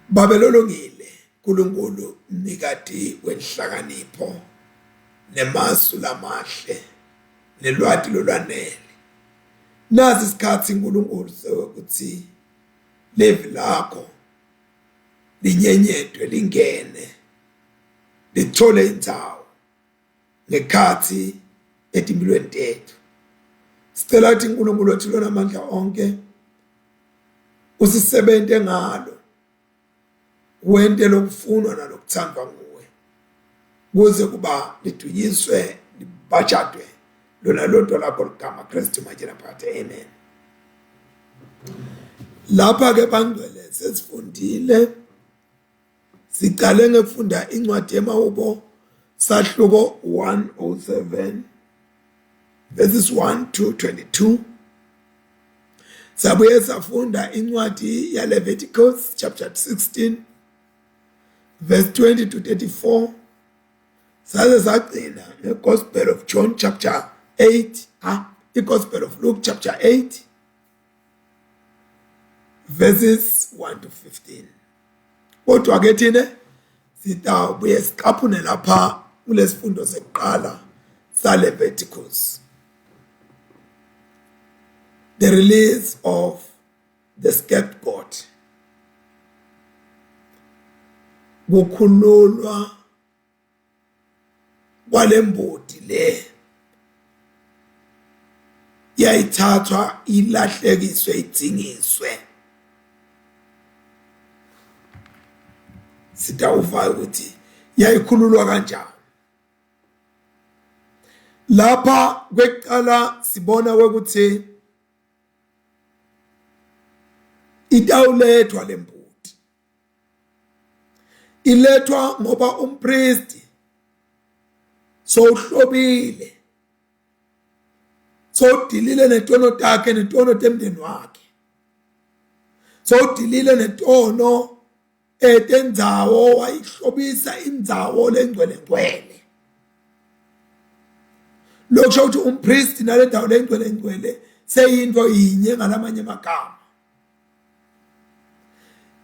Babe lolungile, Nkulunkulu mnikati wenhlakanipho nemasu lamahle nelwati lolwanele. Nasi isikhathi uNkulunkulu sekuthi livi lakho linyenyetwe lingene lithole indzawo ngekhathi etimpilweni tethu. Sicela ukuthi uNkulunkulu wethu lonamandla onke usisebente ngalo wente lokufunwa nalokuthandwa nguwe kuze kuba lidunyiswe libhajadwe lona lodwa lakho ligama Kristu manje naphakade amen. Lapha ke bangcwele sesifundile Sicale ngekufunda incwadi yemahubo sahluko 107 verses 1 to 22. Sabuye safunda incwadi yaLeviticus chapter 16 verse 20 to 34. Saze sagcina ngeGospel of John chapter 8, ah, iGospel of Luke chapter 8 verses 1 to 15. Kodwa ke thina sitawubuye siqaphune lapha kulesifundo sekuqala saLeviticus. The release of the scapegoat. Kukhululwa kwalembuti le yayithathwa ilahlekiswe idzingiswe sitawuva ukuthi yayikhululwa kanjani lapha kwekuqala sibona ukuthi itawulethwa lembuti ilethwa ngoba umpristi sowuhlobile sowudilile netono takhe netono temndeni wakhe sowudilile netono etendzawo wayihlobisa indzawo lengcwele ngcwele lokusho ukuthi umpristi nale ndawo lengcwele ngcwele seyinto yinye ngalamanye amagama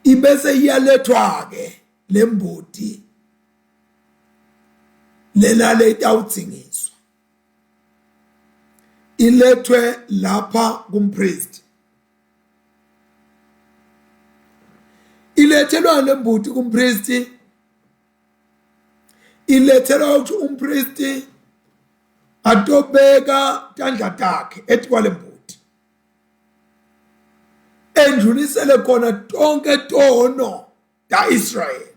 ibese iyalethwa ke lembuti lena letawudzingiswa ilethwe lapha kumpriest ilethelwa lembuti kumpriest ilethelwa ukuthi umpriest atobeka tandla takhe etikwale mbuti endlulisele khona tonke tono taIsrayeli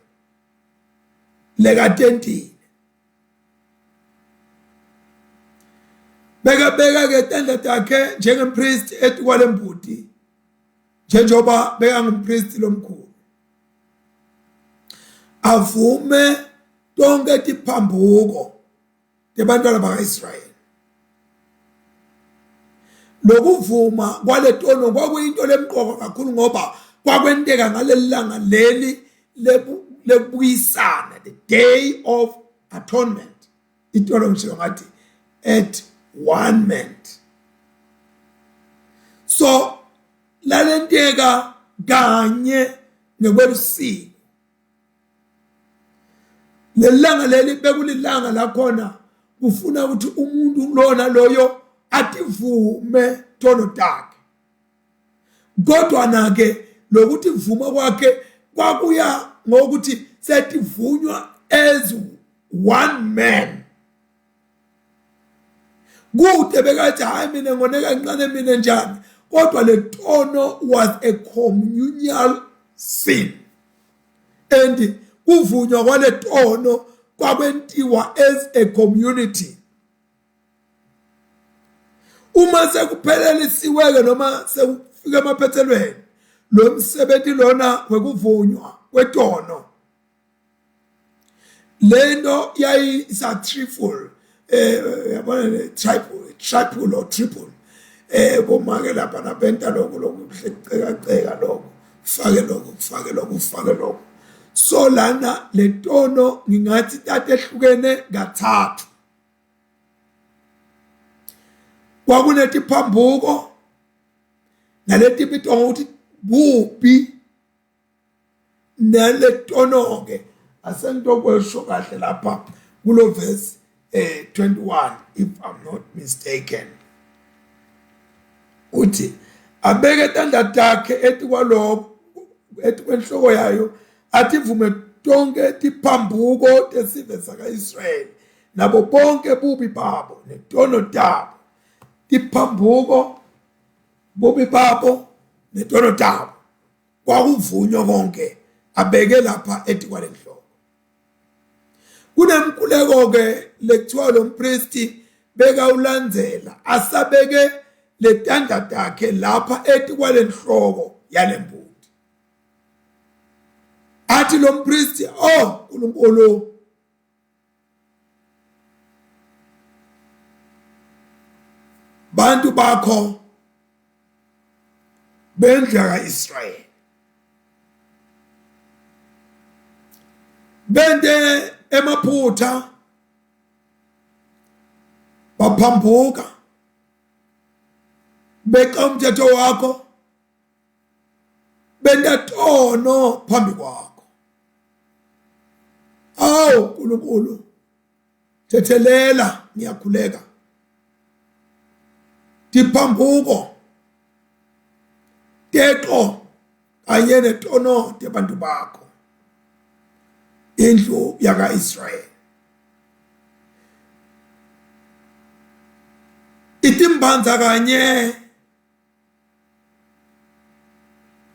lekatentile bekabeka ke tandla takhe njengempriest etikwale mbuti njengoba bekangumpriest lomkhulu avume tonke tiphambuko tebantwana bakaIsrayeli lokuvuma kwaletono kwakuyinto lemqoka kakhulu ngoba kwakwenteka ngaleli langa leli lekubuyisana the day of atonement itolo ngisho ngathi at one ment so lalenteka kanye ngekwelusiko lelanga leli bekulilanga lakhona kufuna ukuthi umuntu lona loyo ativume tono takhe kodwa na ke lokuthi vuma kwakhe kwakuya ngokuthi setivunywa as one man kude bekathi hayi mina ngone kancane mina njani kodwa le tono was a communal sin and kuvunywa kwale tono kwakwentiwa as a community uma sekuphelelisiwe-ke noma sekufika emaphethelweni lo msebenzi lona wekuvunywa kwetono lento yayisa triple eh yabona le triple triple or triple eh bomake lapha nabenta lokho lokuceka ceka lokho fake lokho fake lokho fake lokho so lana letono ngingathi tata ehlukene kathathu kwakunetiphambuko naleti bitwa ngokuthi bubi. Naletono ke asengitokwesho kahle lapha kulo verse eh 21 if I'm not mistaken. Uthi abeke tandla takhe etikwaloko etikwenhloko yayo athi vume tonke tiphambuko tesive saka-Israyeli nabo bonke bubi babo netono tabo tiphambuko bubi babo netono tabo kwakuvunywa konke abeke lapha etikwalenhloko kunemkhuleko ke lekuthiwa lo mpristi bekawulandzela asabeke letandla takhe lapha etikwalenhloko yalembuti athi lo mpristi oh uNkulunkulu Bantu bakho bendlu yaka-Israyeli bente emaphutha baphambuka beqa umthetho wakho benta tono phambi kwakho awu uNkulunkulu thethelela ngiyakhuleka tiphambuko teqo kanye netono tebantu bakho indlu yaka-Israyeli itimbanza kanye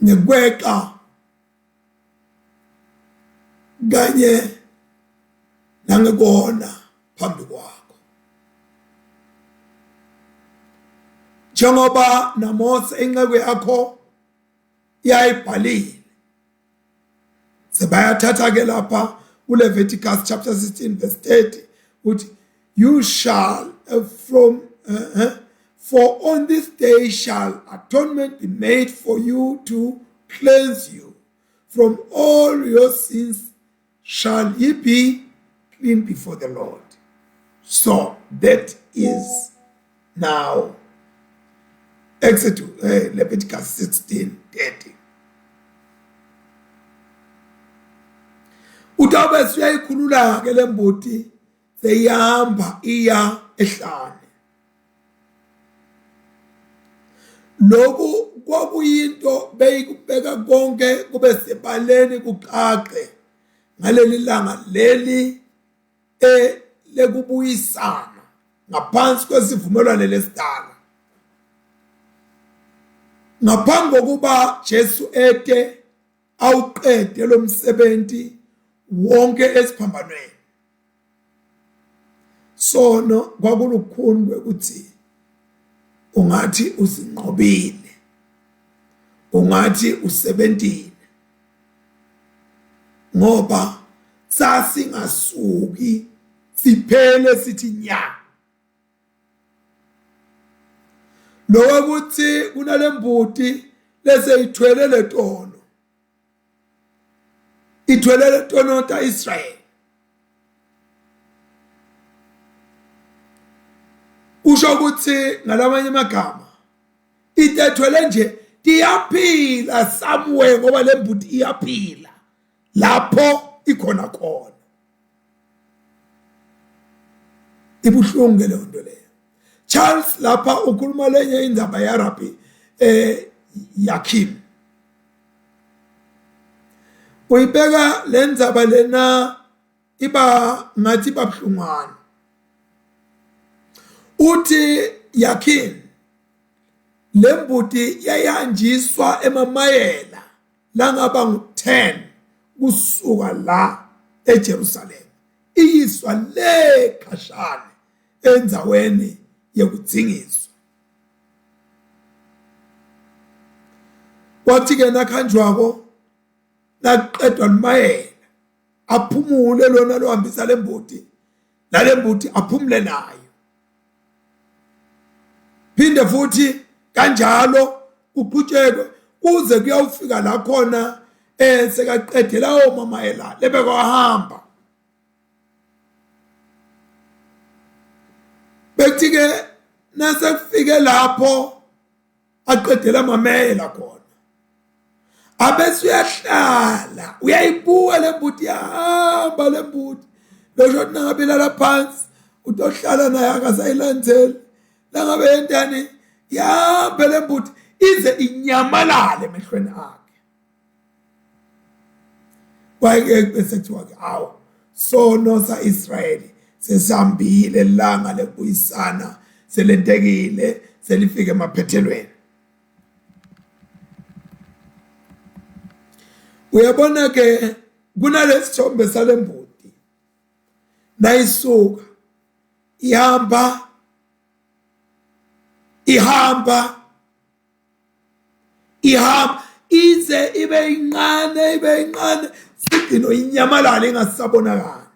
nekweqa kanye nangekona phambi kwakho njengoba naMose inceku yakho yayibhalile sebayathatha ke lapha kuLeviticus chapter 16 verse 30 uthi you shall uh, from uh, uh, for on this day shall atonement be made for you to cleanse you from all your sins shall ye be clean before the Lord. So that is now Exodus, eh, Leviticus 16 30. Utawube suyayikhulula ke lembuti seyihamba iya ehlane. Lokhu kwakuyinto beyikubeka konke kube sebaleni kucace ngaleli langa leli lekubuyisana ngaphansi kwesivumelwano lesidala ngaphambi kokuba Jesu ete awuqede lo msebenzi wonke esiphambanweni sono kwakulukhuni ukuthi ungathi uzinqobile ungathi usebentile ngoba sasingasuki siphele sithi nya lokuthi kunalembuti leseyithwele letono ithwele letono ta Israel kusho ukuthi ngalamanye amagama itethwele nje iyaphila somewhere ngoba lembuti iyaphila lapho ikhona khona ibuhlungu ke leyo nto leyo Charles lapha ukhuluma lenye indaba ya Rabbi eh Yakim uyibeka lendzaba lena iba ngathi babuhlungwana uthi Yakin lembuti yayihanjiswa emamayela langaba ngu-10 kusuka la eJerusalem iyiswa le khashane endzaweni yekudzingiswa kwathi ke nakhanjwako naqedwa limayela aphumule lona lohambisa lembuti nalembuti aphumule nayo phinde futhi kanjalo kuqhutshekwe kuze kuyawufika la khona eh sekaqedela omamayela lebekahamba bethi ke nasekufike lapho aqedela amameyela khona Abese uyahlala uyayibuka le mbuti yahamba le mbuti losho ukuthi nangabe ilala phansi utohlala naye akasayilandzeli langabe yentani yahambe le mbuti ize inyamalale emehlweni akhe Kwake bese kuthiwa ke awu sono sa-Israyeli sesihambile langa lekubuyisana selentekile selifike emaphethelweni. Uyabona ke kunalesithombe salembuti nayisuka ihamba ihamba ihamba ize ibe incane ibe incane sigcino inyamalala ingasabonakali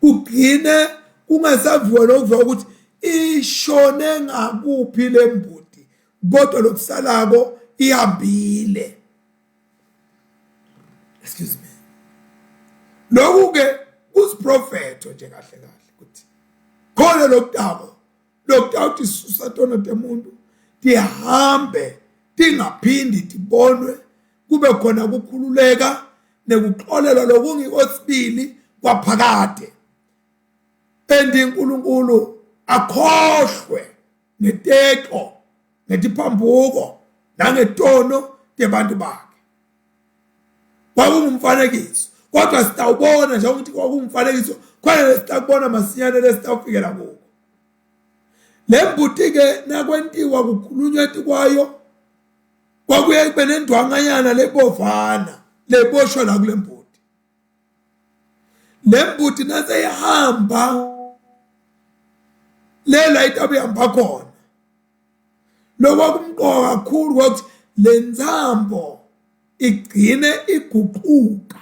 kugcine kungasaviwa nokuviwa ukuthi ishone ngakuphi lembuti kodwa lokusalako ihambile excuse me lokhu ke kusiprofetho nje kahle kahle ukuthi khona lokutako lokutawuthi susa tono temuntu tihambe tingaphindi tibonwe kube khona kukhululeka nekuxolelwa lokungikosibili kwaphakade and uNkulunkulu akhohlwe ngetexo ngetiphambuko nangetono tebantu bakhe kwakungumfanekiso kodwa sitawubona njengokuthi kwakungumfanekiso khona lesitakubona masinyane lesitawufikela kuko le mbuti-ke nakwentiwa kukhulunywa etikwayo kwakuye kube nendwanganyana lebovana leboshwa la kule mbuti le mbuti naseyihamba lela itabe ihamba khona Lokwakumqoka kakhulu kwakuthi le ntsambo igcine iguquka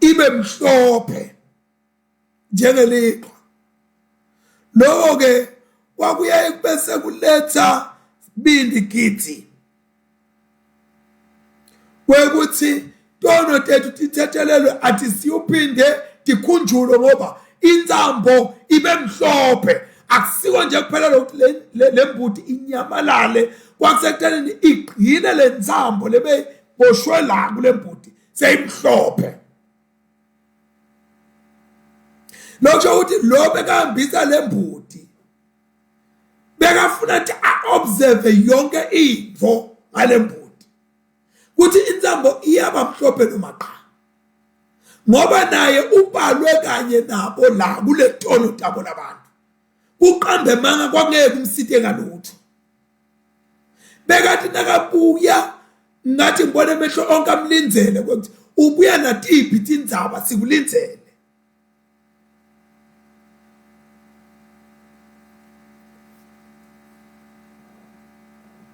ibe mhlophe njengeliqhwa. Lokho-ke kwakuyaye bese kuletha sibindi kithi kwekuthi tono tethu tithethelelwe athi siyuphinde tikhunjulwe ngoba intsambo ibe mhlophe akusiko nje kuphela lokuthi le mbuti inyamalale kwakusekuthenini igqine le ntsambo lebe boshwe la kule mbuti seyimhlophe lokho ukuthi lo bekahambisa le mbuti bekafuna ukuthi a-observe yonke into ngale mbuti kuthi insambo iyaba mhlophe noma qha ngoba naye ubhalwe kanye nabo la kule tono tabo labantu kuqambe manga kwangeke umsite ngalutho bekathi nakabuya ngathi ngibona emehlo onke amlindzele ukuthi ubuya natiphi tindzaba sikulindzele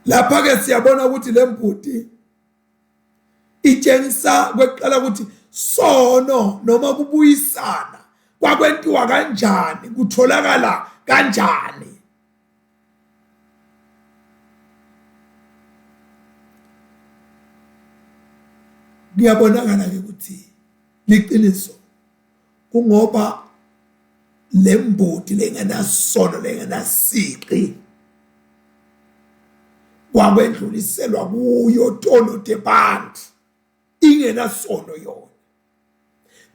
Lapha ke siyabona ukuthi le mbuti itshengisa kweqala ukuthi sono noma kubuyisana kwakwentiwa kanjani kutholakala kanjani kuyabonakala ke ukuthi liqiniso kungoba lembuti lengenasono lengenasiqi kwakwendluliselwa kuyo tono tebantu ingenasono yona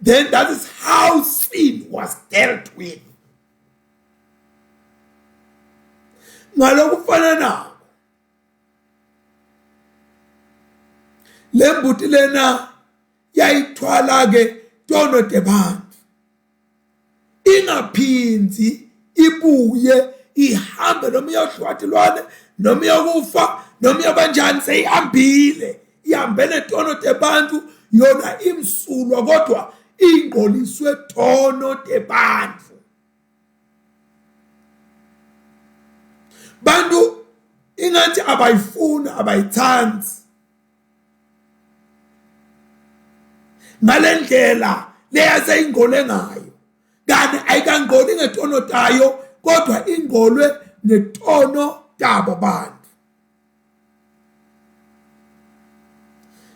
then that is how sin was dealt with ngalokufana nako lembuti lena yayithwala ke tono tebantu ingaphindzi ibuye ihambe noma iyohlwatilwane noma iyokufa noma iyobanjani seyihambile ihambe netono tebantu yona imsulwa kodwa ingqoliswe tono tebantu bantu ingathi abayifuni abayithandi ngalendlela leyaseyingqole ngayo kanti ayikangqoli ngetono tayo kodwa ingqolwe ngetono tabo bantu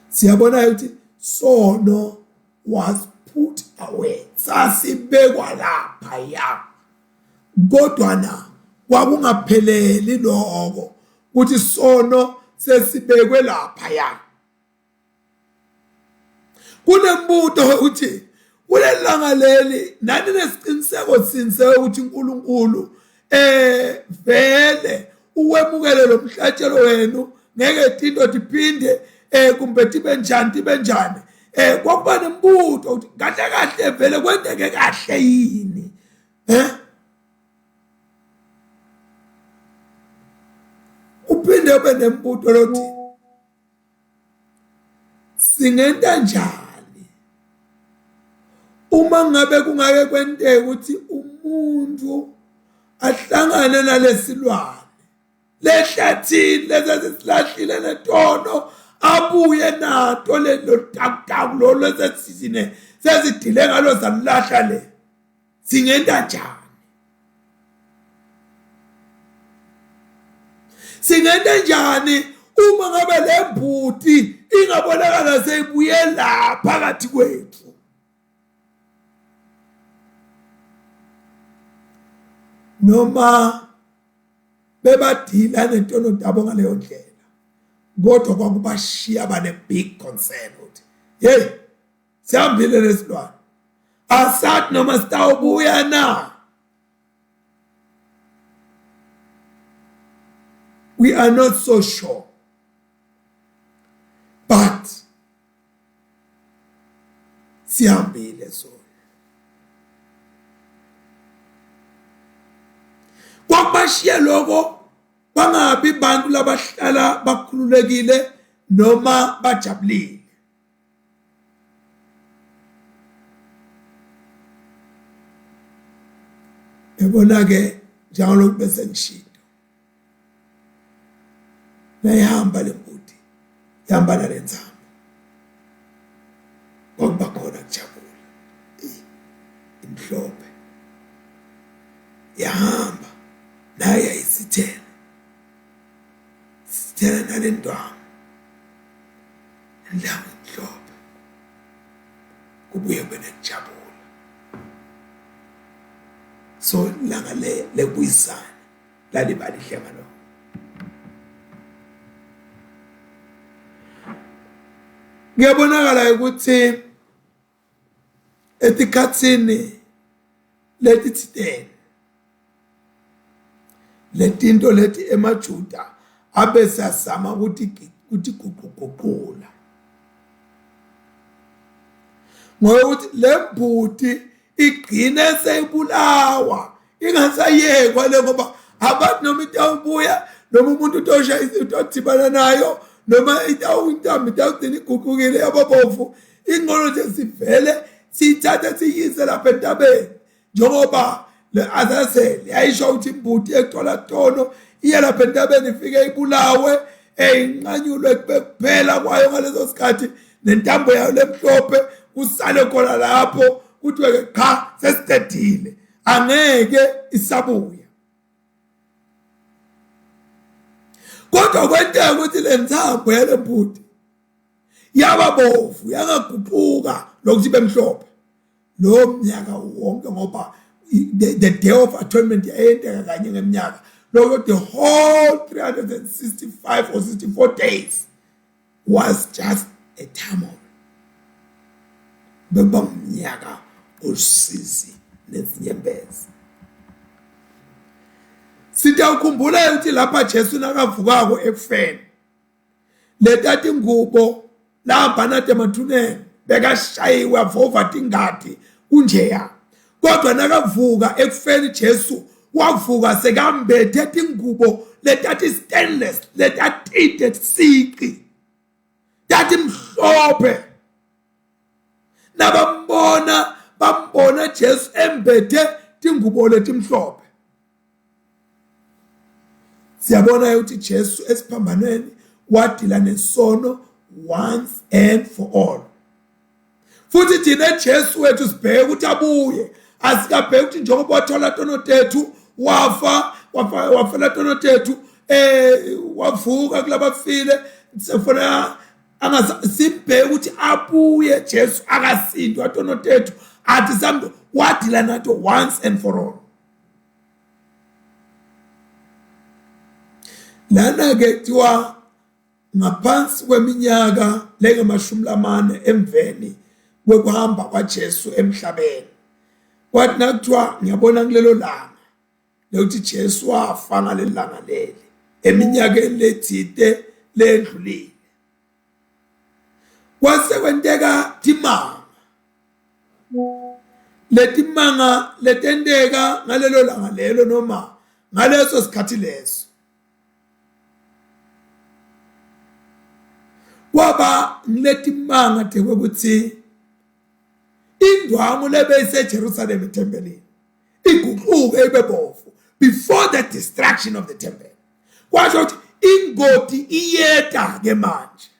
siyabona ukuthi sono was put away sasibekwa lapha ya kodwa na kwakungapheleli lokho. Ukuthi sono sesibekwe lapha ya. Kunembuto uthi kulelanga leli nani nesiqiniseko sinse ukuthi uNkulunkulu eh vele uwemukele lo mhlatshelo wenu ngeke tinto tiphinde eh kumbe tibe njani tibe njani eh kwakuba nembuto ukuthi kahle kahle vele kwenteke kahle yini eh uphinde ube nembuto lothi singenta njani uma ngabe kungake kwenteke ukuthi umuntu ahlangane nalesilwane lehlathini lesesilahlile letono abuye nato lelo takutaku lolo esesine sesidile ngalo salulahla le singenta njani singenta njani uma ngabe le mbuti ingabonakala seyibuye la phakathi kwethu noma bebadila nentono tabo ngaleyo ndlela kodwa kwakubashiya bane big concern ukuthi hey sihambile lesilwane asathi noma sitawubuya na we are not so sure but sihambile sona kwakubashiya lokho bangabi bantu labahlala bakhululekile noma bajabulile Yabona ke njengalokhu bese ngishilo nayihamba le mbuti ihamba nale nzamo kwakuba khona kujabula imhlophe yahamba naye yayisithela sithela nale ntwangu Indawo imhlophe kubuye kube nekujabula so langa le lekubuyisana laliba lihle ngalokho kuyabonakala ukuthi etikhatsini letitsitene letinto leti emaJuda abe siyazama ukuthi ukuthi guquguqula ngokuthi le mbuti igcine seyibulawa ingasayekwa le ngoba abantu noma itawubuya noma umuntu utoshaya utodibana nayo noma itawintambo itawugcina iguqukile yababovu ingcono nje sivele siyithathe siyise lapha entabeni njengoba le Azazel yayisho ukuthi imbuti ethola tono iye lapha entabeni ifike ibulawe eyinqanyulwe kube kuphela kwayo ngaleso sikhathi nentambo yayo lemhlophe kusale khona lapho kuthiwe ke cha sesiqedile angeke isabuya kodwa kwenteka ukuthi le ntsambo yale mbuti yaba bovu yangaguquka lokuthi bemhlophe lo mnyaka wonke ngoba the, the day of atonement yayenteka kanye ngeminyaka lokho the whole 365 or 64 days was just a turmoil bekuba ngumnyaka olusizi nezinyembezi sitawukhumbula ukuthi lapha Jesu nakavukako ekufeni letati ngubo lahamba nade emathuneni bekashayiwe avova tingadi kunjeya kodwa nakavuka ekufeni Jesu wavuka sekambethe tingubo letati stainless letatide sici tati mhlophe nabambona bambona Jesu embethe tingubo letimhlophe Siyabona ukuthi Jesu esiphambanweni wadila nesono once and for all. Futhi thina Jesu wethu sibheke ukuthi abuye. Asikabheki ukuthi njengoba wathola tono tethu wafa wafa wafela tono tethu eh wavuka kulabafile sifuna angasimbheke ukuthi abuye Jesu akasindwa tono tethu athi samntu wadila nato once and for all. Lana ke kuthiwa ngaphansi kweminyaka lengamashumi lamane emveni kwekuhamba kwaJesu emhlabeni. Kwathi nakuthiwa ngiyabona kulelo langa lokuthi Jesu wafa ngaleli langa leli eminyakeni lethite lendlulile. Kwase kwenteka timanga letimanga letenteka ngalelo langa lelo noma ngaleso sikhathi leso kwaba ngiletimanga tekwekutsi indwangu lebeyiseJerusalem ethempelini iguquke ibe bovu before the destruction of the temple kwasho ukuthi ingoti iyeta ke manje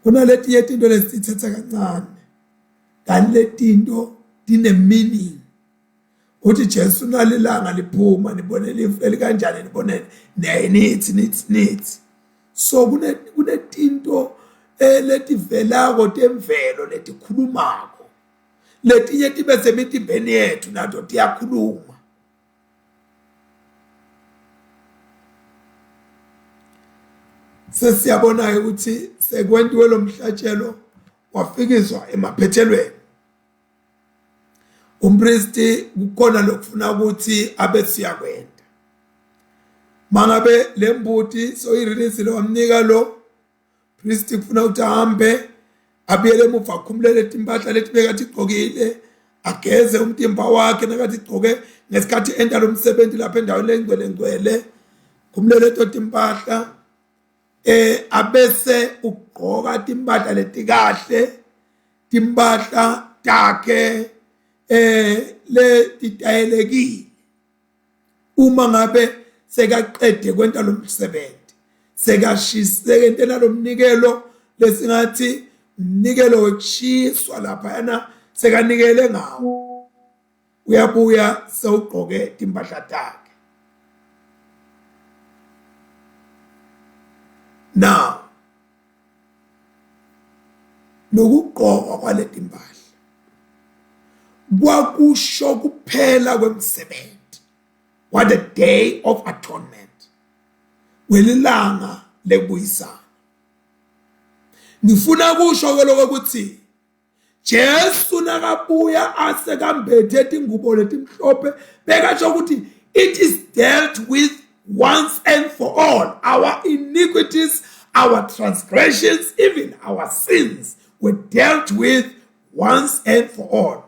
kunaletinye tinto lesitithatha kancane kanti letinto tine meaning uthi Jesu nalilanga liphuma nibone lifu elikanjani nibone nithi nithi nithi so kune kunetinto eh, letivelako temvelo letikhulumako letinye tibe semitimbeni yethu nato tiyakhuluma sesiyabona-ke ukuthi sekwentiwe lo mhlatshelo wafikiswa emaphethelweni umpristi kukhona lokufuna ukuthi abe siyakwenda mangabe lembuti soyireleasile wamnika lo pristi kufuna ukuthi ahambe abuyele emuva akhumulele timpahla leti bekatigcokile ageze umtimba wakhe nakatigcoke ngesikhathi enta lo msebenzi lapha endaweni lengcwele ngcwele khumulele to timpahla eh abese ugqoka timpahla letikahle timpahla takhe eh letitayelekile uma ngabe sekaqede kwenta lo msebenzi sekashiseke entela lo mnikelo lesingathi umnikelo wekushiswa laphayana sekanikele ngawo uyabuya sewugqoke timpahla takhe now nokugqokwa kwaleti mpahla kwakusho kuphela kwemsebenzi wa the day of atonement welilanga lekubuyisana ngifuna kusho ke lokho ukuthi Jesu nakabuya asekambethe tingubo letimhlophe bekasho ukuthi it is dealt with once and for all our iniquities our transgressions even our sins were dealt with once and for all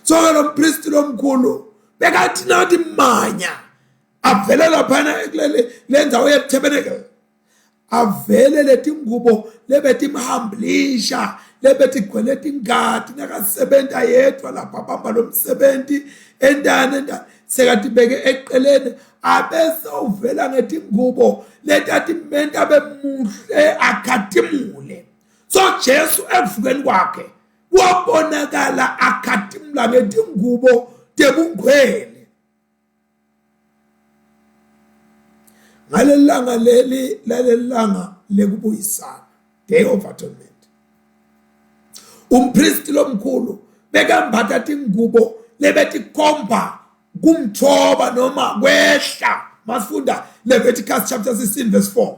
so ke lo mpristi lomkhulu bekathi nathi manya avele laphana kulele lendzawo yetabernacle avele letingubo lebetimhambulisha lebetigcwele tingati nakasebenta yedwa lapha abamba lo msebenzi entani entani sekatibeke eqeleni abese uvela ngetingubo letatimenta abe muhle akhatimule so Jesu ekuvukeni kwakhe wabonakala akhatimula ngetingubo tebungcwele ngaleli langa leli laleli langa lekubuyisana day of atonement umpristi lomkhulu bekambatha tingubo lebetikhomba kumthoba noma kwehla masifunda Leviticus chapter 16 verse 4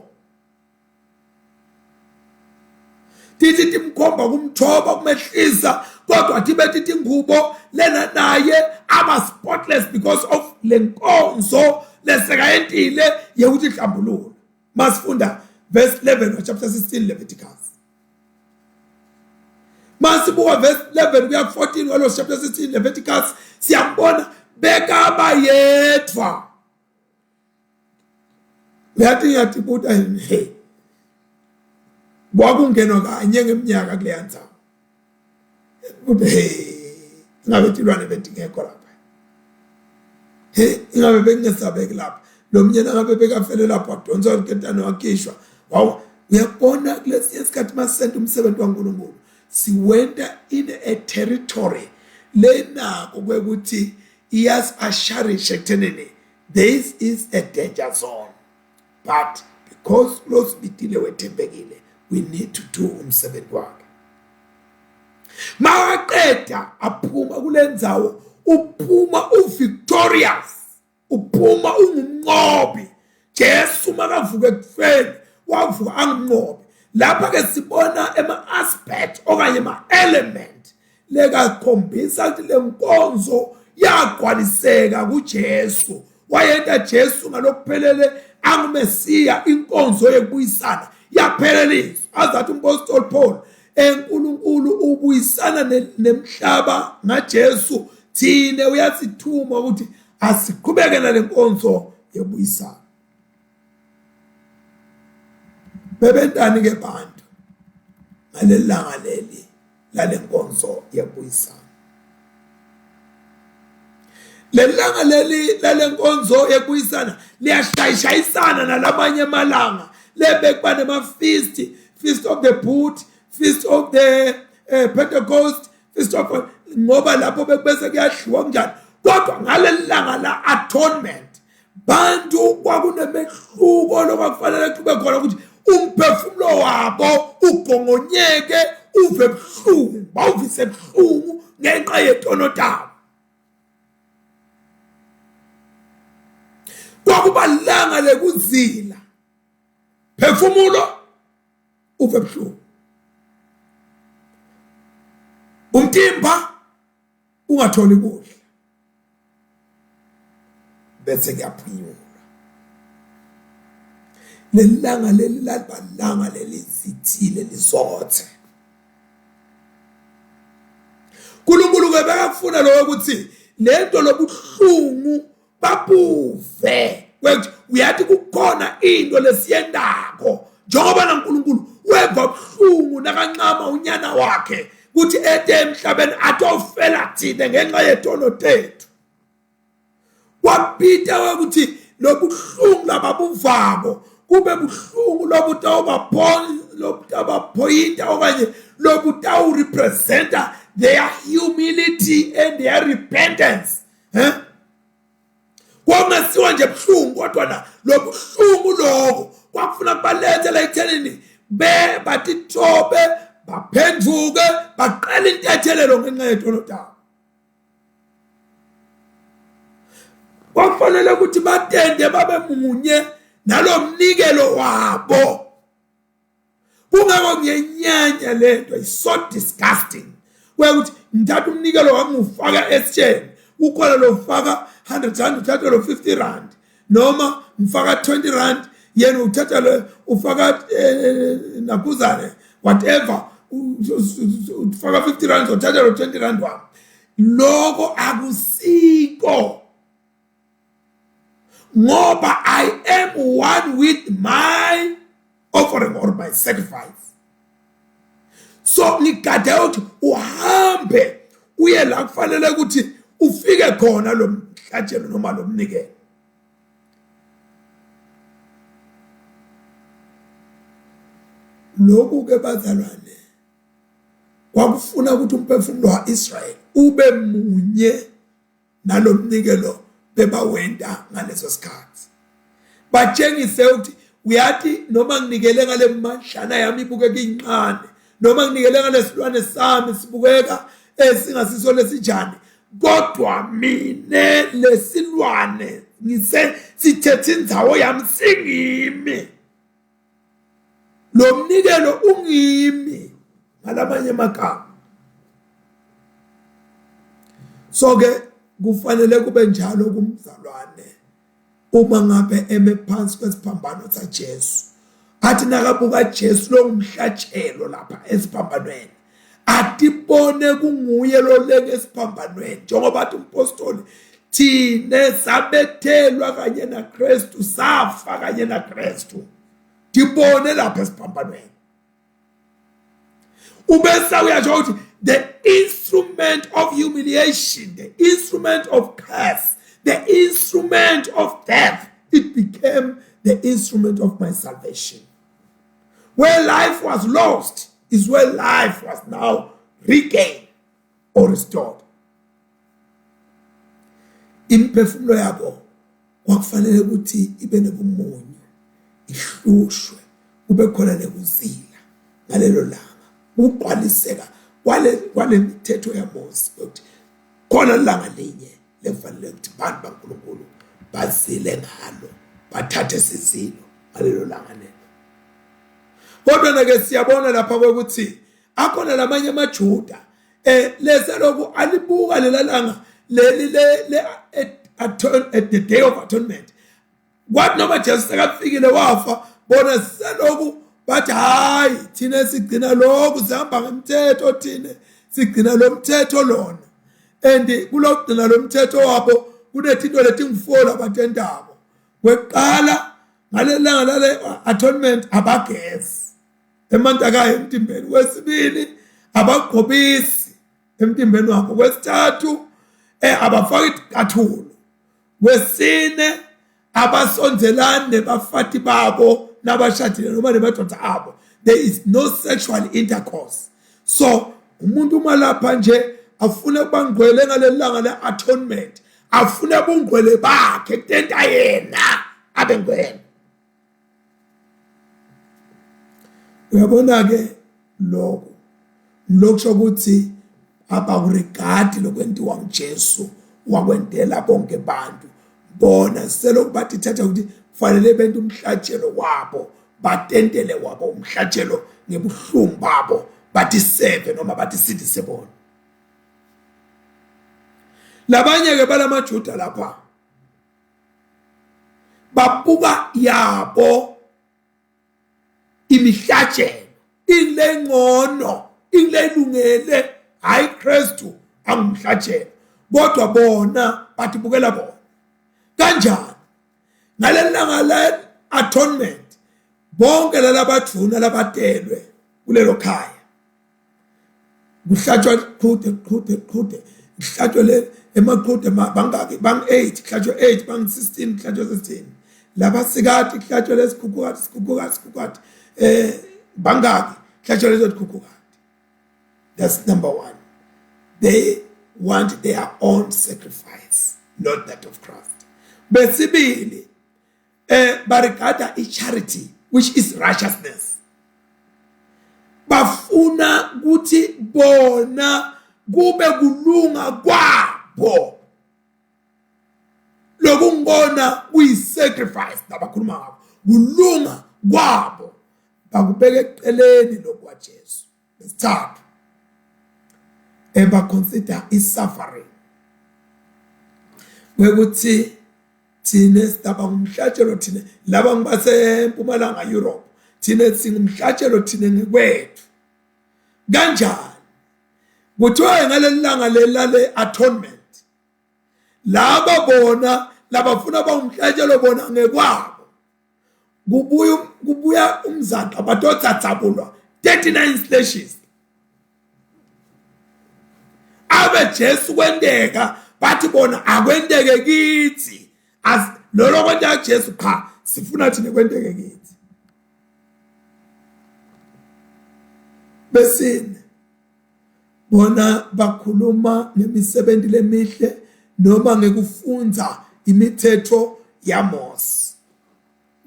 tithi timkhomba kumthoba kumehlisa kodwa tibe tithi ingubo lena naye aba spotless because of lenkonzo lesekayentile yekuthi ihlambulule masifunda verse 11 chapter 16 Leviticus masibuka verse 11 kuya 14 walo chapter 16 Leviticus siyambona bekaba yedwa Uyathi ngiyatibuta yini hey kwakungenwa kanye ngeminyaka kuleya ndzawo ukuthi hey ingabe tilwane betingekho lapha hey ingabe bekungesabeki lapha lo mnyeni angabe bekafele lapho wadonswa liketane wakhishwa wawu uyabona kulesinye isikhathi masenta umsebenzi waNkulunkulu siwenta in a territory lenako kwekuthi iyasi-asharisha ekuthenini this is a danger zone but because losibitile wethembekile we need to do umsebenzi wakhe mawaqeda aphuma kule ndzawo uphuma uvictorious. Uphuma ungumnqobi. Jesu makavuka ekufeni wavuka angumnqobi. Lapha ke sibona ema aspect okanye ema element lekakhombisa ukuthi lenkonzo yagcwaliseka kuJesu. Wayenta Jesu ngalokuphelele anguMesiya, inkonzo yokubuyisana yapheleliswa. Azathi umpostoli Paul, eNkulunkulu ubuyisana nemhlaba ngaJesu, thine uyasithuma ukuthi asiqhubeke nalenkonzo yokubuyisana. Bebentani ke bantu ngalelanga leli lalenkonzo yokubuyisana? Lelanga leli lalenkonzo yokubuyisana liyashayishayisana nalamanye amalanga lebekuba nema-feast, feast of the boot, feast of the Pentecost, feast of, ngoba lapho bekubese kuyadliwa kunjani. Kodwa ngaleli langa la atonement, bantu kwakunemehluko lokwakufanele kube khona ukuthi umphefumulo wabo ugongonyeke uve buhlungu, bawuvise buhlungu ngenxa yetono tabo. Kwakuba langa lekuzila, phefumulo uve buhlungu, umtimba ungatholi kudla, bese kuyaphunyulwa. Lelanga leli lalibalanga lelizithile lizothe. uNkulunkulu ke bekafuna lokho ukuthi lento lobuhlungu babuve, ukuthi uyathi kukhona into lesiyendako njengoba naNkulunkulu weva buhlungu nakancama unyana wakhe ukuthi ete emhlabeni atofela thina ngenxa yetono tethu. Kwabita ukuthi lobuhlungu lababuvako kube buhlungu lobutawubaphoyinta okanye lobutawurepresenta their humility and their repentance. Kwangasiwa nje buhlungu, kodwa na lobuhlungu lokho kwakufuna kubalethe la ekuthenini be batithobe baphenduke baqale intethelelo ngenxa yetono tabo. Kwakufanele ukuthi batende babe munye nalomnikelo wabo. Kungako ngiyenyanya lento, is so disgusting. Kwekuthi ngithatha umnikelo wami ngifaka esitsheni, kukhona lofaka 100 rand, uthatha lo 50 rand, noma ngifaka 20 rand, yena uthatha lo ufaka nakuzane whatever, ufaka 50 rand, uthatha lo 20 rand wami. Lokho akusiko, ngoba I am one with my offering or my sacrifice. So ngigade ukuthi uhambe uye la kufanele ukuthi ufike khona lo mhlatshelo noma lo mnikelo. Lokhu ke bazalwane kwakufuna ukuthi umphefumulo wa-Israyeli ube munye nalomnikelo bebawenta ngaleso sikhathi. Batshengise ukuthi uyathi noma nginikele ngale mandlana yami ibukeka incane, noma nginikele ngalesilwane sami sibukeka esingasiso lesinjani, kodwa mine lesilwane ngise sithethe indzawo yami singimi. Lo mnikelo ungimi ngalamanye amagama. So ke kufanele kube njalo kumzalwane uma ngabe eme phansi kwesiphambano saJesu, athi nakabuka Jesu longumhlatshelo lapha esiphambanweni, atibone kunguye loleke esiphambanweni, njengoba athi umpostoli, thine sabethelwa kanye naKristu, safa kanye naKristu. Tibone lapha esiphambanweni. Ubese uyasho ukuthi the instrument of humiliation, the instrument of curse, the instrument of death, it became the instrument of my salvation. Where life was lost is where life was now regained or restored. Imphefumulo yabo kwakufanele ukuthi ibe nobumunyu, ihlushwe, kube khona nekuzila ngalelo langa, kugcwaliseka kwale mithetho yaMose ukuthi khona ilanga linye lekufanele ukuthi bantu baNkulunkulu bazile ngalo bathathe sizilo ngalelo langa lelo kodwa nake siyabona lapha ukuthi akhona lamanye amaJuda eh lese lokhu alibuka lela langa leli le le at the day of atonement kwathi noma Jesu sekafikile wafa bona seloku bathi hayi thina sigcina lokhu sihamba ngemthetho thina sigcina lo mthetho lona and kulokugcina lo mthetho wabo kunethinto letingu-four abatentako kweqala ngaleli langa lale atonement abagezi emantakayo emtimbeni kwesibili abagqobisi emtimbeni wabo kwesithathu eh abafaki ikathulo kwesine abasondelani nebafati babo nabashadile noma nemadoda abo there is no sexual intercourse so umuntu uma lapha nje afune ukuba ngcwele ngaleli langa le-atonement afune bungcwele bakhe kutenta yena abe ngcwele Uyabona-ke lokho lokusho ukuthi abakurigadi lokwentiwa nguJesu wakwentela bonke bantu bona selokhu bathi thatha ukuthi kufanele bente umhlatshelo wabo batentele wabo umhlatshelo ngebuhlungu babo bathi seve noma bathi sindise bona labanye ke balamaJuda lapha babuka yabo imihlatshelo ilengcono ilelungele hayi Kristu angumhlatshelo kodwa bona bathi bukela bona kanjani ngaleli langa le atonement bonke lalabadvuna labatelwe kulelo khaya kuhlatshwa qhude qhude qhude kuhlatshwe le emaqhude bangaki bang-8 kuhlatshwe 8 bang-16 kuhlatshwe 16 labasikati kuhlatshwe lesikhukhukati sikhukhukati sikhukhukati eh bangaki kuhlatshwe lezo sikhukhukati that's number one they want their own sacrifice not that of Christ besibili eh barigada i-charity which is righteousness bafuna ukuthi bona kube kulunga kwabo lokungibona kuyi-sacrifice labakhuluma ngakho kulunga kwabo bakubeka eceleni lokwaJesu Lesithathu eba consider i-suffering kwekuthi thina sidaba ngumhlatshelo thina laba ngibasempumalanga Europe thina singumhlatshelo thina ngekwethu kanjani kuthiwa ngaleli langa lela le atonement laba bona labafuna bangumhlatshelo bona ngekwabo kubuya kubuya umzaqa batotsatsabulwa 39 slashes abe Jesu kwenteka bathi bona akwenteke kithi as lolo kwenteka Jesu cha sifuna thina kwenteke kithi besine bona bakhuluma ngemisebenzi lemihle noma ngekufunza imithetho yaMose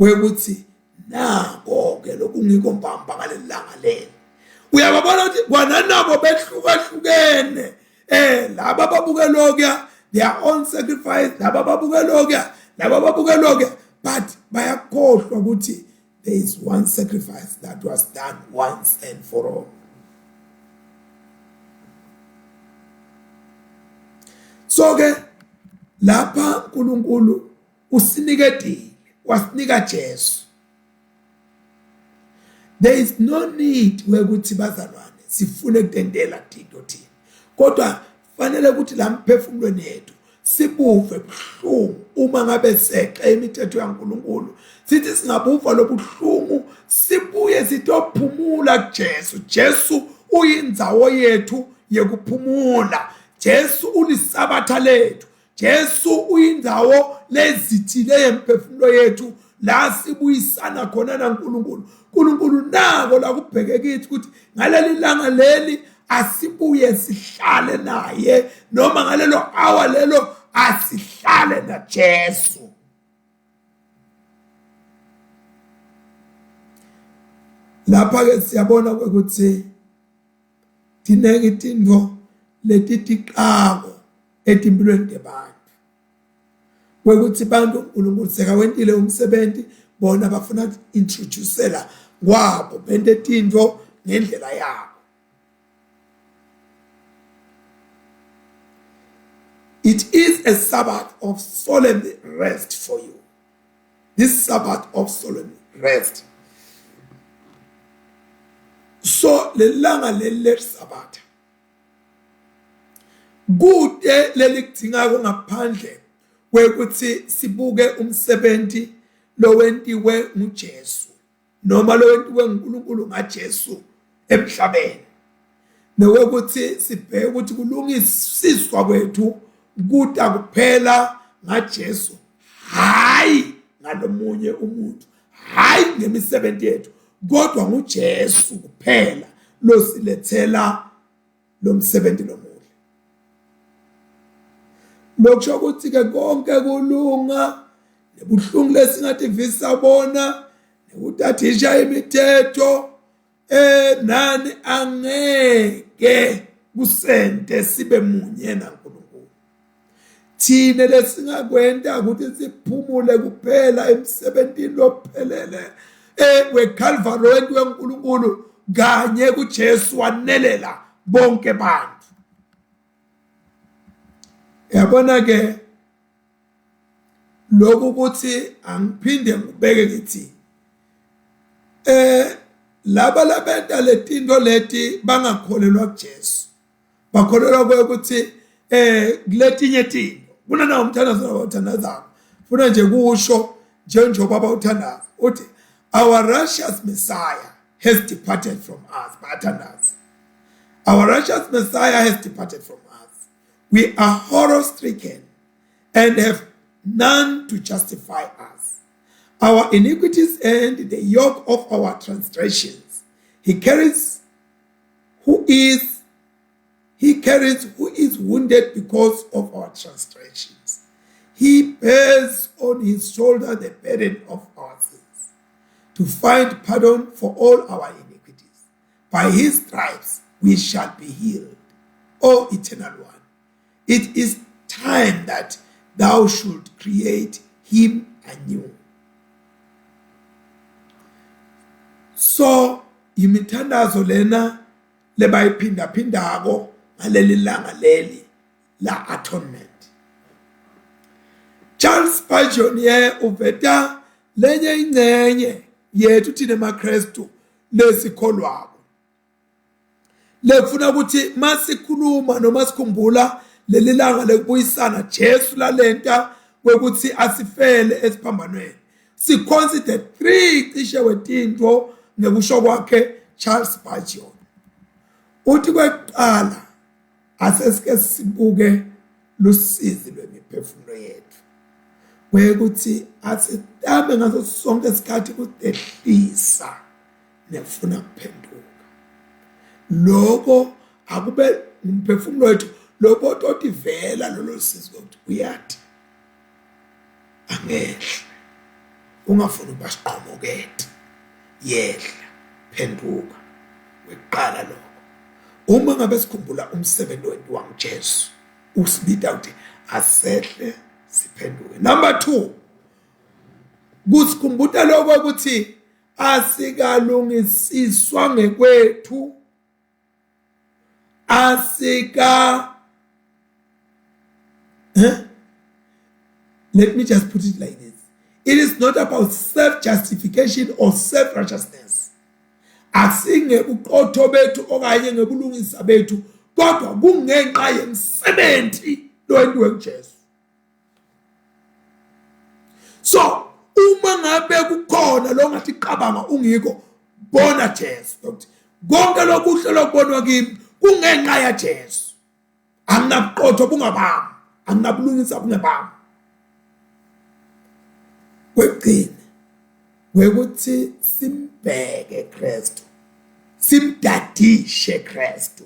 wekuthi nako ke lokungiko mbamba ngaleli langa leli uyababona ukuthi kwananabo behlukahlukene eh laba babuke lokuya their own sacrifice laba babuke lokuya laba babuke lokuya but bayakhohlwa ukuthi there is one sacrifice that was done once and for all so ke lapha uNkulunkulu usinikedile wasinika Jesu there is no need wekuthi bazalwane sifune kutentela tinto thina kodwa fanele ukuthi la mphefumulweni yethu sibuve buhlungu uma ngabe seqe imithetho yaNkuluNkulu sithi singabuva lobuhlungu sibuye sitophumula kuJesu Jesu uyindzawo yethu yekuphumula Jesu ulisabatha lethu Jesu uyindawo lezithile yemphefumulo yethu la sibuyisana khona naNkulunkulu uNkulunkulu nako la kubheke kithi ukuthi ngaleli langa leli asibuye sihlale naye noma ngalelo hour lelo asihlale naJesu lapha ke siyabona ukuthi tinengi tintfo letitiqako etimpilweni tebantfu. Kwekuthi bantu uNkulunkulu sekawentile umsebenzi bona bafuna ku-introducela kwabo bente tintfo ngendlela yabo. It is a Sabbath of solemn rest for you. This Sabbath of solemn rest. So lelanga leli leSabatha kute lelikudingako ngaphandle kwekuthi sibuke umsebenzi lowentiwe nguJesu noma lowentiwe nguNkulunkulu ngaJesu emhlabeni nokuthi sibheke ukuthi kulungisiswa kwethu kuta kuphela ngaJesu hayi ngalomunye umuntu hayi ngemisebenzi yethu kodwa nguJesu kuphela losilethela lo msebenzi lomuhle lokusho ukuthi ke konke kulunga nebuhlungu lesingativisa bona nekutadisha imithetho eh nani angeke kusente sibe munye naNkulunkulu thina lesingakwenta ukuthi siphumule kuphela emsebentini lophelele eh weCalvary wentiwe uNkulunkulu kanye kuJesu wanelela bonke bantu yabona ke lokhu ukuthi angiphinde ngibeke ngithi eh laba labenta letinto leti bangakholelwa kuJesu bakholelwa ukuthi eh kuletinye tinto kunanawo umthandazo abawuthandazako funa nje kusho njengoba bawuthandaza uthi our righteous messiah has departed from us bathandaza our righteous messiah has departed from us we are horror stricken and have none to justify us our iniquities and the yoke of our transgressions he carries who is he carries who is wounded because of our transgressions. He bears on his shoulder the burden of our sins to find pardon for all our iniquities. By his stripes we shall be healed. O eternal one, it is time that thou should create him anew. So imithandazo lena lebayiphindaphindako ngaleli langa leli la atonement. Charles Spurgeon ye uveta lenye ingcenye yethu thina emaKristu lesikholwako lekufuna ukuthi masikhuluma noma sikhumbula leli langa lekubuyisana Jesu lalenta kwekuthi asifele esiphambanweni siconsider three cishe wetinto ngekusho kwakhe Charles Spurgeon uthi kwekuqala asesike sibuke lusizi lwemiphefumulo yethu kwekuthi asitame ngaso sonke isikhathi ukudehlisa nefuna kuphenduka lokho akube umphefumulo wethu lokho ototivela lolo sizi lokuthi uyathi angehle ungafuni ukuba siqhomokete yehla phenduka weqala lokho uma ngabe sikhumbula umsebenzi wentiwa nguJesu usibita ukuthi asehle siphenduke number 2 kusikhumbuta lokho ukuthi asikalungisiswa ngekwethu asika huh? let me just put it like this it is not about self justification or self righteousness asingebuqotho bethu okanye ngebulungisa bethu kodwa kungenxa yemsebenzi lowentiwe kuJesu so uma ngabe kukhona lo ngathi qabanga ungiko bona Jesu ukuthi konke lokuhle lokubonwa kimi kungenxa yaJesu anginabuqotho bungabami anginabulungisa bungebami kwekugcina kwekuthi simbheke Kristu simdadishe Kristu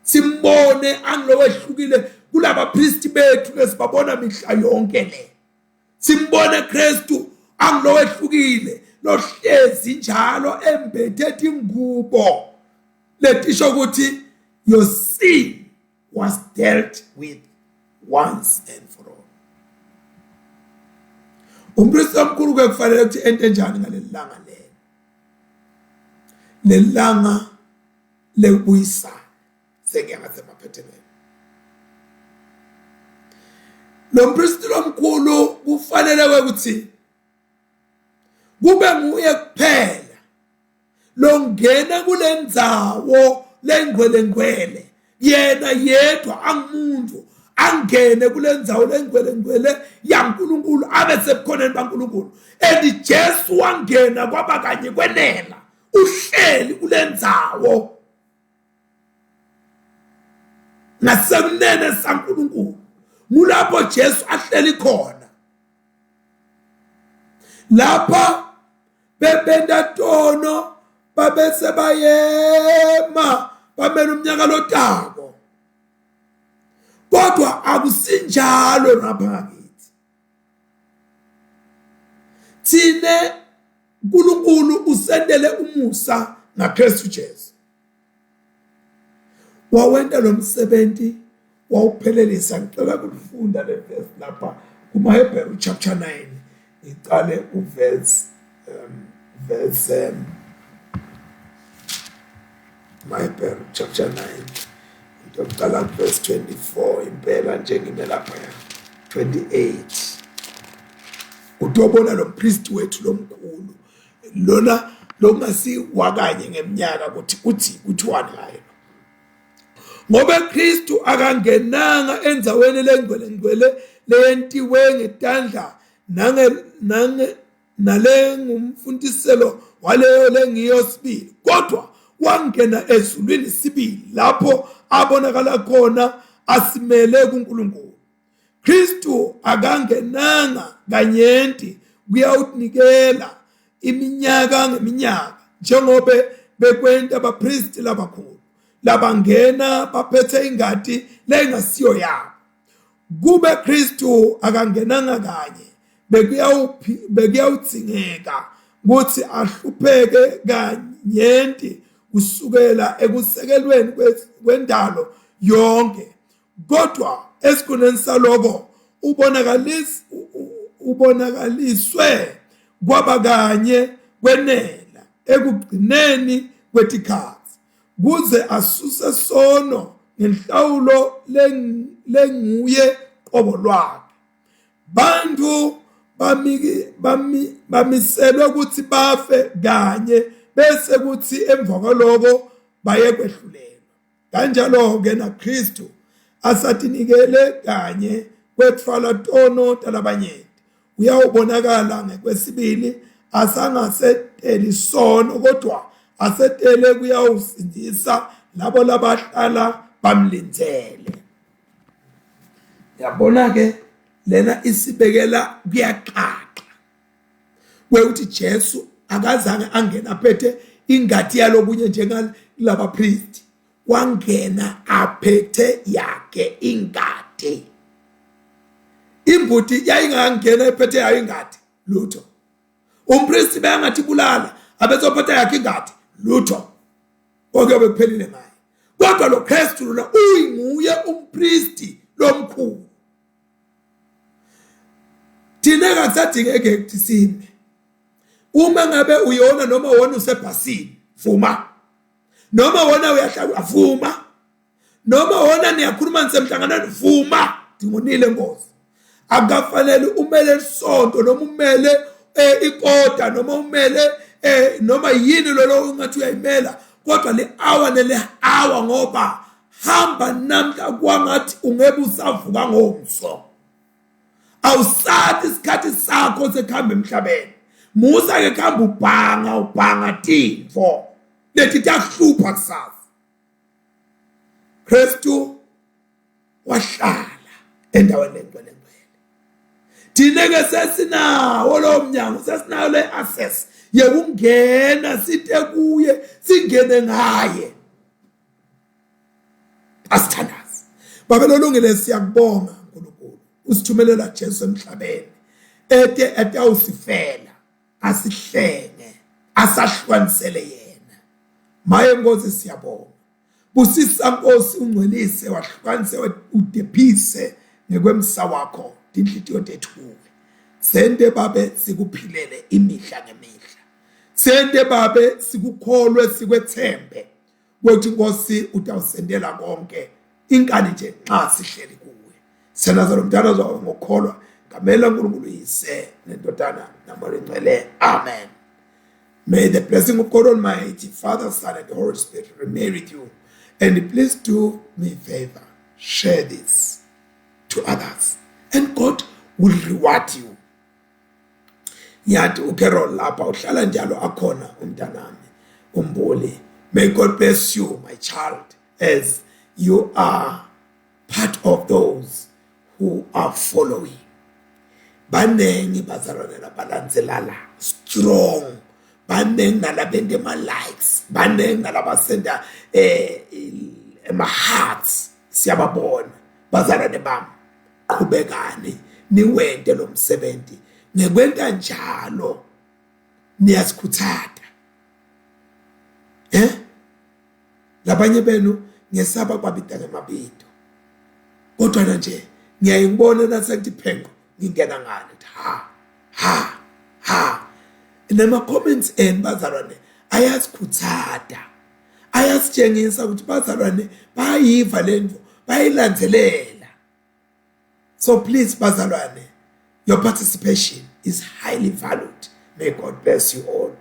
simbone angilowehlukile kulabapristi bethu lesibabona mihla yonke le simbone Kristu angilowehlukile lohlezi njalo embethe ingubo letisho ukuthi your sin was dealt with once and for all. Umpristi omkhulu ke kufanele ukuthi ente njani ngaleli langa lelo? Leli langa lekubuyisana sengiya ngasemaphethelweni. Lo mpristi lomkhulu kufanele ukuthi kube nguye kuphela longena kule ndzawo lengcwele ngcwele yena yedwa angumuntu angene kule ndzawo lengcwele ngcwele yaNkulunkulu abe sebukhoneni baNkulunkulu and Jesu wangena kwaba kanye kwenela uhleli kule ndzawo ngasekunene saNkulunkulu ngulapho Jesu ahleli khona lapha bebenta tono babese bayema bamela umnyaka lotako kodwa akusinjalo lapha ngakithi thine uNkulunkulu usendele umusa ngaKristu Jesu wawenta lo msebenzi wawuphelelisa ngicela kulifunda le verse lapha kumaHebheru chapter 9 ngicale uverse um, verse um, maHebheru chapter 9 ngiyoqala kuverse 24 impela nje ngime lapha 28 utobona lo priest wethu lomkhulu lona lokungasiwakanye ngeminyaka ukuthi uthi kuthiwani ngaye ngoba Kristu akangenanga endzaweni lengcwele ngcwele leyentiwe ngetandla nange nange nalengumfuntiselo waleyo lengiyo sibili kodwa wangena ezulwini sibili lapho abonakala khona asimele kuNkulunkulu Kristu akangenanga kanyenti kuyawunikela iminyaka ngeminyaka njengobe bekwenta abapristi labakhulu labangena baphethe ingati lengasiyo yabo kube Kristu akangenanga kanye bekuyawudzingeka kutsi ahlupheke kanyenti kusukela ekusekelweni kwendalo yonke kodwa esikhundleni saloko ubonakalisa ubonakaliswe kwaba kanye kwenela ekugcineni kwetikhatsi kuze asuse sono ngenhlawulo lenguye qobo lwakhe bantu bamiselwe ukuthi bafe kanye bese kuthi emva kwaloko baye kwehlulelwa kanjalo-ke naKristu asatinikele kanye kwetfwala tono talabanyenti uyawubonakala ngekwesibili asangaseteli sono kodwa asetele kuyawusindisa labo labahlala bamlindzele yabona ke lena isibekela kuyaxaxa kwekuthi Jesu akazange angene aphethe ingati yalokunye njengalaba priest wangena aphethe yakhe ingati imbuti yayingangena ephethe yayo ingati lutho umpristi beyangathi bulala abesophethe yakhe ingati lutho okuyobe kuphelile ngaye kodwa lo Kristu lona uyinguye umpristi lomkhulu thina kakusadingeke ukuthi sime uma ngabe uyona noma wona usebhasini vuma noma wona uyahlala vuma noma wona niyakhuluma nisemhlanganweni vuma ndingonile nkosi akukafanele umele isonto noma umele eh, ikota noma umele eh, noma yini lolo ungathi uyayimela kodwa le hour nele hour ngoba hamba namhla kwangathi ungebe usavuka ngomso awusathi isikhathi sakho sekuhamba emhlabeni musa ke kuhamba ubhanga ubhanga tinfo leti tiyakuhlupha kusasa Kristu wahlala endaweni engcwele ngcwele thina ke sesinawo lo mnyango sesinayo le access yekungena site kuye singene ngaye asithandaze babe lolungile siyakubonga uNkulunkulu usithumelela Jesu emhlabeni ete etawusifela asihlenge asahlukanisele yena maye Nkosi siyabonga busisa Nkosi ungcwelise wahlukanise udephise ngekwemsa wakho tinhlitiyo tethu kuwe. Sente babe sikuphilele imihla ngemihla. Sente babe sikukholwe sikwethembe ukuthi Nkosi utawusendela konke inkani nje nxa sihleli kuwe. Sithandaza lo mthandazo ngokukholwa ngamela uNkulunkulu Yise nendodana namoya Ngcwele. Amen. May the blessing of God Almighty, Father, Son, and Holy Spirit remain with you. And please do me a favor, share this to others, and God will reward you. Ngiyathi uCarol lapha uhlala njalo akhona umntanami umbuli. May God bless you, my child, as you are part of those who are following. Baningi bazalwane labalandzela la strong baningi nalabenta ema-likes baningi nalabasenda eh ema-hearts siyababona bazalwane bami qhubekani niwente lo msebenzi ngekwenta njalo niyasikhuthata eh labanye benu ngesaba kubabita ngemabito kodwa nje ngiyaye ngibone nasengithi phenqo ngingena ngale ha ha ha nama comments enu bazalwane ayasikhuthata ayasitshengisa ukuthi bazalwane bayiva lento bayilandzelela so please bazalwane your participation is highly valued may god bless you all.